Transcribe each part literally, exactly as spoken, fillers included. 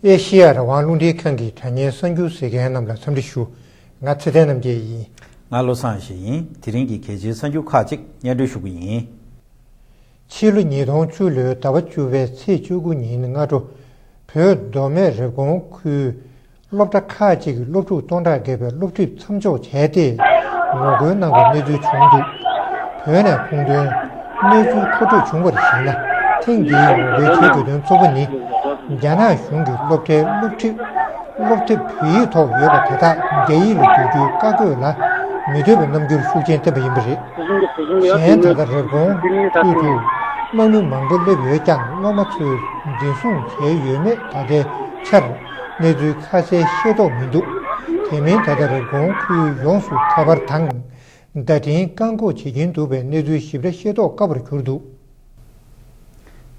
ཨེ་ཤེ་ཡ་རང་དབང་རླུང་འཕྲིན་ཁང་གི་དྲ་བརྙན་གསར་འགྱུར་གཟིགས་མཁན་རྣམས་ལ་འཚམས་འདྲི་ཞུ། ང་ཚེ་བརྟན་རྣམ་རྒྱལ་ཡིན། ང་བློ་བཟང་ཡེ་ཤེས་ཡིན། དེ་རིང་གི་གལ་ཆེའི་གསར་འགྱུར་ཁག་ཅིག་སྙན་སྒྲོན་ཞུ་གི་ཡིན། ཕྱི་ལོ་ཉིས་སྟོང་བཅུ་ལོའི་ཟླ་བ་བཅུ་པའི་ཚེས་བཅུ་དགུ་ཉིན་སྔ་དྲོ། བོད་མདོ་སྨད་རེབ་གོང་ཁུལ་སློབ་གྲྭ་ཁག་ཅིག་གི་སློབ་ཕྲུག་སྟོང་ཕྲག་བརྒལ་བའི་སློབ་ཁྲིད་མཚམས་འཇོག་བྱས་ཏེ། ངོ་རྒོལ་གནང་བའི་གནས་ཚུལ་བྱུང་འདུག་བོད་ནས་ཁུངས་ཐོན་གནས་ཚུལ་མཁོ་སྤྲོད་བྱུང་བར་གཞིགས་ན། ཐེངས་འདིའི་ངོ་རྒོལ་བྱེད་དགོས་དོན་གཙོ་བོ་ནི། རྒྱ་ནག་གཞུང་གིས་སློབ་གྲྭའི་སློབ་ཁྲིད། སློབ་དེབ་བོད་ཡིག་ཐོག་ཡོད་པ་དེ་དག་རྒྱ་ཡིག་ལ་བསྒྱུར་རྒྱུའི་བཀའ་བཀོད་ལ་མི་འདོད་པའི་རྣམ་འགྱུར་ཤུགས་ཆེན་བསྟན་པ་ཡིན་པ་རེད། གཞན་ད་ལྟ་རེབ་གོང་ཁུལ་དུ་དམག་མི་མང་པོ་སླེབས་ཡོད་ཀྱང་། སློབ་མ་ཚོས་འཛིན་བཟུང་བྱས་ཡོད་མེད་ད་ལྟའི་ཆར་གནས་ཚུལ་ཁ་གསལ་ཤེས་རྟོགས་མི་འདུག་དེ་མིན་ད་ལྟ་རེབ་གོང་ཁུལ་ཡོངས་སུ་ཁ་པར་དང་བརྡ་འཕྲིན་བཀག་འགོག་བྱེད་ཀྱིན་འདུག་པའི་གནས་ཚུལ་ཞིབ་ཕྲ་ཤེས་རྟོགས་དཀའ་བར་གྱུར་འདུག་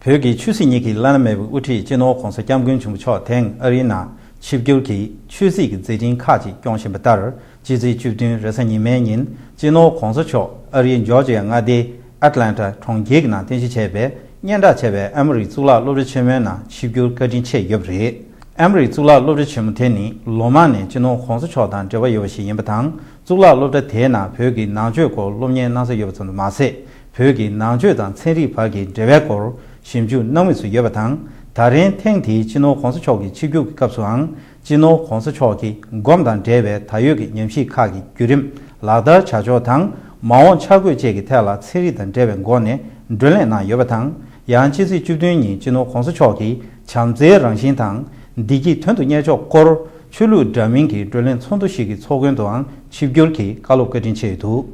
བོད་ཀྱི་ཆོས་སྲིད་གཉིས་ཀྱི་བླ་ན་མེད་པའི་དབུ་ཁྲིད་སྤྱི་ནོར་༧གོང་ས་༧སྐྱབས་མགོན་ཆེན་པོ་མཆོག་དེང་ཨ་རིའི་ནང་ཆིབས་བསྒྱུར་གྱིས་ཆོས་སྲིད་ཀྱི་མཛད་འཕྲིན་ཁག་ཅིག་སྐྱོང་བཞིན་པ་ལྟར། ཕྱི་ཚེས་བཅུ་བདུན་རེས་གཟའ་ཉི་མའི་ཉིན་སྤྱི་ནོར་༧གོང་ས་མཆོག་ཨ་རིའི་ཇོར་ཇི་ཡ་མངའ་སྡེའི་ཨེཊ་ལན་ཊ་གྲོང་ཁྱེར་གྱི་ནང་རྟེན་གཞི་བྱས་པའི་སྙན་གྲགས་ཆེ་བའི་ཨེ་མོ་རི་གཙུག་ལག་སློབ་གྲྭ་ཆེན་མོའི་ནང་ཆིབས་བསྒྱུར་བཀའ་དྲིན་ཆེ་ཡོད་པ་རེད། ཨེ་མོ་རི་གཙུག་ལག་སློབ་གྲྭ་ཆེན་མོ་དེ་ནི་ལོ་མང་ནས་སྤྱི་ནོར་༧གོང་ས་མཆོག་དང་འབྲེལ་བ་ཡོད་པ་ཞིག་ཡིན་པ་དང་། གཙུག་ལག་སློབ་གྲྭ་དེའི་ནང་བོད་ཀྱི་ནང་ཆོས་སྐོར་སློབ་གཉེར་གནང་ས་ཡོད་པ་ཙམ་དུ་མ་ཟད། བོད་ཀྱི་ནང་ཆོས་དང་ཚན་རིག་བར་གྱི་འབྲེལ་བའི་སྐོར་ཞིབ་འཇུག་གནང་མུས་སུ་ཡོད་པ་དང་། ད་རིང་ཐེངས་འདིའི་སྤྱི་ནོར་༧གོང་ས་མཆོག་གི་ཆིབས་བསྒྱུར་གྱི་སྐབས་སུའང་། སྤྱི་ནོར་༧གོང་ས་མཆོག་གིས་སྒོམ་དང་འབྲེལ་བའི་ད་ཡོད་ཀྱི་ཉམས་ཞིབ་ཁག་གི་བརྒྱུད་རིམ་ལག་བསྟར་བྱ་ཕྱོགས་དང་། མ་འོངས་འཆར་འགོད་བཅས་ཀྱི་ཐད་ལ་ཚན་རིག་དང་འབྲེལ་བའི་སྒོ་ནས་བགྲོ་གླེང་གནང་ཡོད་པ་དང་། ཡང་ཕྱི་ཚེས་བཅུ་བདུན་ཉིན་སྤྱི་ནོར་༧གོང་ས་མཆོག་གིས་བྱམས་བརྩེའི་རང་བཞིན་དང་བདེ་སྐྱིད་དོན་དུ་གཉེར་ཕྱོགས་སྐོར་ཆོས་ལུགས་འདྲ་མིན་གྱི་བགྲོ་གླེང་ཚོགས་འདུ་ཞིག་གི་ཚོགས་མགོན་དུའང་ཆིབས་བསྒྱུར་གྱིས་བཀའ་སློབ་བཀའ་དྲིན་ཆེ་འདུག་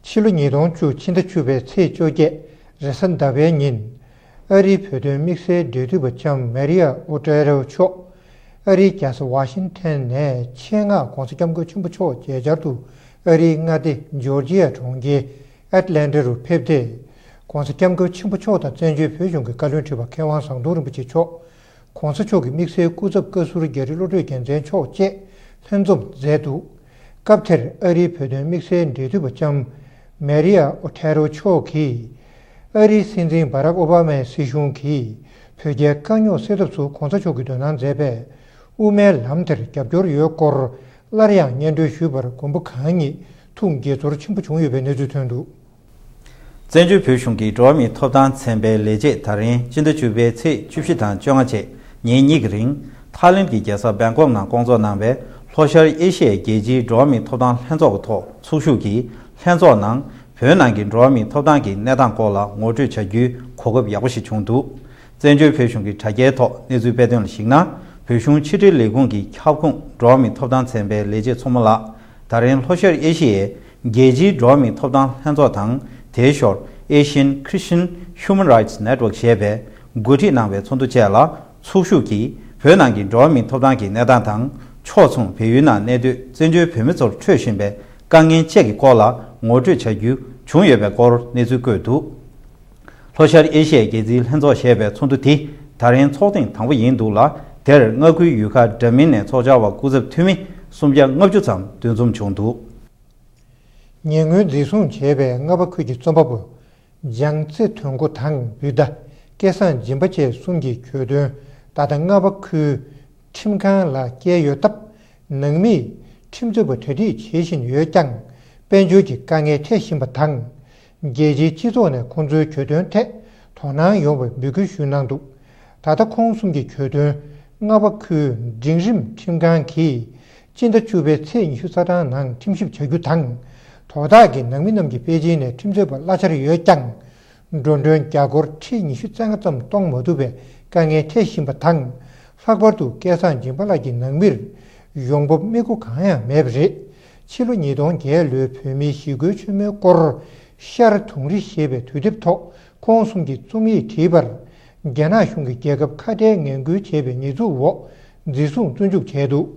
ཕྱི་ལོ་ཉིས་སྟོང་བཅུ་ཕྱི་ཟླ་བཅུ་པའི་ཚེས་བཅོ་བརྒྱད་རེས་གཟའ་ཟླ་བའི་ཉིན། ཨ་རིའི་བོད་དོན་དམིགས་བསལ་འབྲེལ་མཐུད་པ་ལྕམ་མེ་རི་ཡ་ཨོ་ཏྲེ་རོ་མཆོག་ཨ་རིའི་རྒྱལ་ས་ཝ་ཤིང་ཐན་ནས་ཆེད་མངགས་༧གོང་ས་༧སྐྱབས་མགོན་ཆེན་པོ་མཆོག་མཇལ་བཅར་དུ་ཨ་རིའི་མངའ་སྡེ་ཇོར་ཇི་ཡ་གྲོང་ཁྱེར་ཨེཊ་ལན་ཊ་རུ་ཕེབས་ཏེ། ༧གོང་ས་༧སྐྱབས་མགོན་ཆེན་པོ་མཆོག་དང་བཙན་བྱོལ་བོད་གཞུང་གི་བཀའ་བློན་ཁྲི་པ་མཁས་དབང་ཟམ་གདོང་རིན་པོ་ཆེ་མཆོག ༧གོང་ས་མཆོག་གི་དམིགས་བསལ་སྐུ་ཚབ་བཀའ་ཟུར་རྒྱ་རི་བློ་གྲོས་རྒྱལ་མཚན་མཆོག་བཅས་ལྷན་འཛོམས་མཛད་འདུག་སྐབས་དེར་ཨ་རིའི་བོད་དོན་དམིགས་བསལ་འབྲེལ་མཐུད་པ་ལྕམ་མེ་རི་ཡ་ཨོ་ཐེ་རོ་མཆོག་གིས། ཨ་རིའི་སྲིད་འཛིན་བྷ་རག་ཨོ་བྷ་མའི་སྲིད་གཞུང་གིས་བོད་རྒྱའི་དཀའ་རྙོག་སེལ་ཐབས་སུ་༧གོང་ས་མཆོག་གིས་དོ་སྣང་མཛད་པའི་དབུ་མའི་ལམ་དེར་རྒྱབ་སྐྱོར་ཡོད་སྐོར་སླར་ཡང་སྙན་སྒྲོན་ཞུས་པར་མགོན་པོ་གང་ཉིད་ཐུགས་དགྱེས་ཚོར་ཆེན་པོ་བྱུང་ཡོད་པའི་གནས་ཚུལ་ཐོན་འདུག་བཙན་བྱོལ་བོད་གཞུང་གི་འགྲོ་བ་མིའི་ཐོབ་ཐང་ཚན་པའི་ལས་བྱེད་ད་རིང་སྤྱི་ཟླ་བཅུ་པའི་ཚེས་བཅུ་བཞི་དང་བཅོ་ལྔ་བཅས་ཉིན་གཉིས་ཀྱི་རིང་། ཐའི་ལེན་གྱི་རྒྱལ་ས་བེང་ཀོག་ནང་བསྐོང་ཚོགས་གནང་བའི་ལྷོ་ཤར་ཨེ་ཤི་ཡའི་རྒྱལ་སྤྱིའི་འགྲོ་བ་མིའི་ཐོབ་ཐང་ལྷན་ཚོགས་ཀྱི་ཐོག་ཚོགས་ཞུགས་ཀྱིས། ལྷན་ཚོགས་ནང་བོད་ནང་གི་འགྲོ་བ་མིའི་ཐོབ་ཐང་གི་གནས་སྟངས་སྐོར་ལ་ངོ་སྤྲོད་བྱ་རྒྱུའི་གོ་སྐབས་ཡག་པོ་ཞིག་བྱུང་འདུག་བཙན་བྱོལ་བོད་གཞུང་གི་དྲ་རྒྱའི་ཐོག་གནས་ཚུལ་སྤེལ་དོན་ལ་གཞིགས་ན། བོད་གཞུང་ཕྱི་དྲིལ་ལས་ཁུངས་ཀྱི་ཁྱབ་ཁོངས་འགྲོ་བ་མིའི་ཐོབ་ཐང་ཚན་པའི་ལས་བྱེད་མཚོ་མོ་ལགས། ད་རིང་ལྷོ་ཤར་ཨེ་ཤི་ཡའི་རྒྱལ་སྤྱིའི་འགྲོ་བ་མིའི་ཐོབ་ཐང་ལྷན་ཚོགས་དང་། དེའི་ཞོར་Asian Christian Human Rights Network ཞེས་པས་འགོ་ཁྲིད་གནང་བའི་ཚོགས་འདུ་བཅས་ལ་ཚོགས་ཞུགས་ཀྱིས། བོད་ནང་གི་འགྲོ་བ་མིའི་ཐོབ་ཐང་གི་གནས་སྟངས་དང་། ཕྱོགས་མཚུངས་བལ་ཡུལ་ནང་གནས་སྡོད་བཙན་བྱོལ་བོད་མི་ཚོར་འཕྲོད་བཞིན་པའི་དཀའ་ངལ་བཅས་ཀྱི་སྐོར་ལ་ངོ་སྤྲོད་བྱ་རྒྱུ་བྱུང་ཡོད་པའི་སྐོར་གནས་ཚུལ་བཀོད་འདུག་ལྷོ་ཤར་ཨེ་ཤི་ཡའི་རྒྱལ་སྤྱིའི་ལྷན་ཚོགས་ཞེས་པའི་ཚོགས་འདུ་དེ་ད་རིང་ཚོགས་ཐེངས་དང་པོ་ཡིན་འདུག་ལ། དེར་མངའ་ཁུལ་ཡུལ་ཁག་འདྲ་མིན་ནས་ཚོགས་བཅར་བ་སྐུ་ཚབ་འཐུས་མི་སུམ་བརྒྱ་ལྔ་བཅུ་ཙམ་འདུ་འཛོམས་བྱུང་འདུག་ཉེ་སྔོན་འཛིན་བཟུང་བྱས་པའི་རྔ་པ་ཁུལ་གྱི་རྩོམ་པ་པོ་ལྗང་རྩེ་དོན་མགོ་དང་བུ་ཟླ་སྐལ་བཟང་སྦྱིན་པ་བཅས་གསུམ་གྱི་གྱོད་དོན་ད་ལྟ་རྔ་པ་ཁུལ་ཁྲིམས་ཁང་ལ་བསྐྱལ་ཡོད་སྟབས། ནང་མིས་ཁྲིམས་རྩོད་པ་གྲ་སྒྲིག་བྱེད་བཞིན་ཡོད་ཀྱང་། དཔལ་འབྱོར་གྱི་དཀའ་ངལ་འཕྲད་བཞིན་པ་དང་། རྒྱལ་སྤྱིའི་སྤྱི་ཚོགས་ནས་ཁོང་ཚོའི་གྱོད་དོན་ཐད་དོ་སྣང་ཡོང་བའི་འབོད་སྐུལ་ཞུས་གནང་འདུག་ད་ལྟ་ཁོང་གསུམ་གྱི་གྱོད་དོན་རྔ་པ་ཁུལ་འབྲིང་རིམ་ཁྲིམས་ཁང་གིས་སྤྱི་ཟླ་བཅུ་པའི་ཚེས་ཉི་ཤུ་རྩ་གྲངས་ནང་ཁྲིམས་ཞིབ་བྱ་རྒྱུ་དང་། དོ་བདག་གི་ནང་མི་རྣམས་ཀྱིས་པེ་ཅིན་ནས་ཁྲིམས་རྩོད་པ་གླ་འཆར་ཡོད་ཀྱང་། འགྲོ་གྲོན་རྒྱ་སྒོར་ཁྲི་ཉི་ཤུ་རྩ་ལྔ་ཙམ་གཏོང་མ་ཐུབ་པའི་དཀའ་ངལ་འཕྲད་བཞིན་པ་དང་། ལྷག་པར་དུ་སྐལ་བཟང་སྦྱིན་པ་ལགས་ཀྱི་ནང་མིར་ཡོང་འབབ་དམིགས་སྒོ་གང་ཡང་མེད་པ་རེད། ཕྱི་ལོ་ཉིས་སྟོང་བརྒྱད་ལོའི་བོད་མིའི་ཞི་རྒོལ་ཆེན་མོའི་སྐོར་ཤར་དུང་རི་ཞེས་པའི་དུས་དེབ་ཐོག་ཁོང་གསུམ་གྱིས་རྩོམ་ཡིག་བྲིས་པར། རྒྱ་ནག་གཞུང་གིས་རྒྱལ་ཁབ་ཁ་བྲལ་ངན་སྐུལ་བྱས་པའི་ཉེས་འཛུགས་འོག་འཛིན་བཟུང་བཙོན་འཇུག་བྱས་འདུག་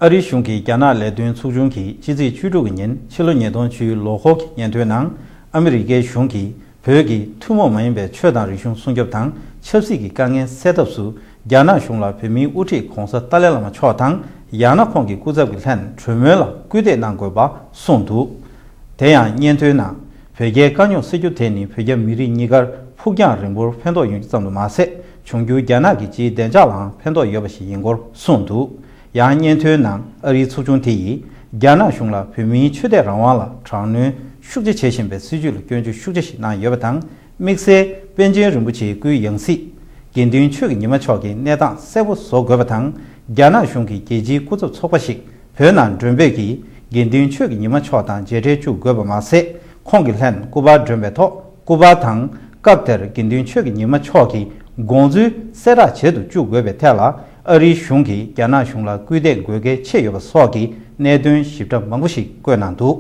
ཨ་རིའི་གཞུང་གིས་རྒྱ་ནག་ལས་དོན་ཚོགས་ཆུང་གིས་ཕྱི་ཚེས་བཅུ་དྲུག་གི་ཉིན་ཕྱི་ལོ་ཉིས་སྟོང་བཅུའི་ལོ་འཁོར་གྱི་སྙན་ཐོའི་ནང་ཨ་མི་རི་ཀའི་གཞུང་གིས་བོད་ཀྱི་ཐུན་མོང་མ་ཡིན་པའི་ཆོས་དང་རིག་གཞུང་སྲུང་སྐྱོབ་དང་ཆབ་སྲིད་ཀྱི་དཀའ་ངལ་སེལ་ཐབས་སུ་རྒྱ་ནག་གཞུང་ལ་བོད་མིའི་དབུ་ཁྲིད་༧གོང་ས་ཏཱ་ལའི་བླ་མ་མཆོག་དང་། ཡང་ན་ཁོང་གི་སྐུ་ཚབ་ཀྱི་ལྷན་གྲོས་མོལ་ལ་སྐུལ་འདེད་གནང་དགོས་པ་གསུངས་འདུག་དེ་ཡང་སྙན་ཐོའི་ནང་། བོད་རྒྱའི་དཀའ་རྙོག་སེལ་རྒྱུ་དེ་ནི་བོད་རྒྱ་མི་རིགས་གཉིས་ཀར་ཕུགས་རྒྱང་རིང་པོར་ཕན་ཐོགས་ཡོང་རྒྱུ་ཙམ་དུ་མ་ཟད། འབྱུང་འགྱུར་རྒྱ་ནག་གི་སྤྱིའི་བདེ་འཇགས་ལའང་ཕན་ཐོགས་ཡོད་པ་ཞིག་ཡིན་སྐོར་གསུངས་འདུག། ཡང་སྙན་ཐོའི་ནང་ཨ་རིའི་ཚོགས་ཆུང་དེ་ཡིས་རྒྱ་ནག་གཞུང་ལ་བོད་མིའི་ཆོས་དད་རང་དབང་ལ་དྲག་གནོན་ཤུགས་ཆེ་བྱེད་བཞིན་པའི་སྲིད་བྱུས་ལ་སྐྱོན་བརྗོད་ཤུགས་ཆེ་ཞིག་གནང་ཡོད་པ་དང་། དམིགས་བསལ་པཎ་ཆེན་རིན་པོ་ཆེའི་སྐུའི་ཡང་སྲིད་དགེ་འདུན་ཆོས་ཀྱི་ཉི་མ་མཆོག་གི་གནས་སྟངས་གསལ་པོ་བཟོ་དགོས་པ་དང་། རྒྱ་ནག་གཞུང་གིས་རྒྱལ་སྤྱིའི་སྐུ་ཚབ་ཚོགས་པ་ཞིག་བོད་ནང་མགྲོན་འབོད་ཀྱིས་དགེ་འདུན་ཆོས་ཀྱི་ཉི་མ་མཆོག་དང་མཇལ་འཕྲད་བཅུག་དགོས་པ་མ་ཟད། ཁོང་གི་ལྷན་སྐུ་པར་སྒྲོན་པའི་ཐོག་སྐུ་པར་དང་། སྐབས་དེར་དགེ་འདུན་ཆོས་ཀྱི་ཉི་མ་མཆོག་གི་དགོངས་ཚུལ་གསལ་བསྒྲགས་བྱེད་དུ་བཅུག་དགོས་པའི་ཐད་ལ། ཨ་རིའི་གཞུང་གིས་རྒྱ་ནག་གཞུང་ལ་སྐུལ་འདེད་དགོས་གལ་ཆེ་ཡོད་པ་སོགས་ཀྱི་གནད་དོན་ཞིབ་ཕྲ་མང་པོ་ཞིག་བཀོད་གནང་འདུག།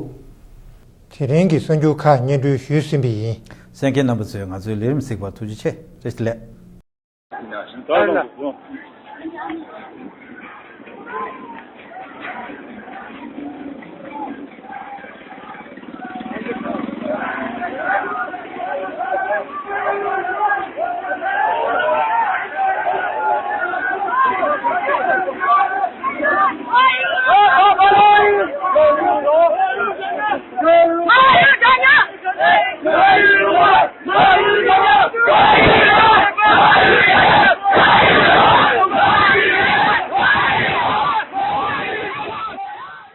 དེ་རིང་གི་གསར་འགྱུར་ཁག་སྙན་སྒྲོན་ཞུས་ཟིན་པ་ཡིན། གསན་མཁན་རྣམ་པ་ཚོས་ང་ཚོའི་ལས་རིམ་གཟིགས་པར་ཐུགས་རྗེ་ཆེ། བཀྲ་ཤིས་བདེ་ལེགས།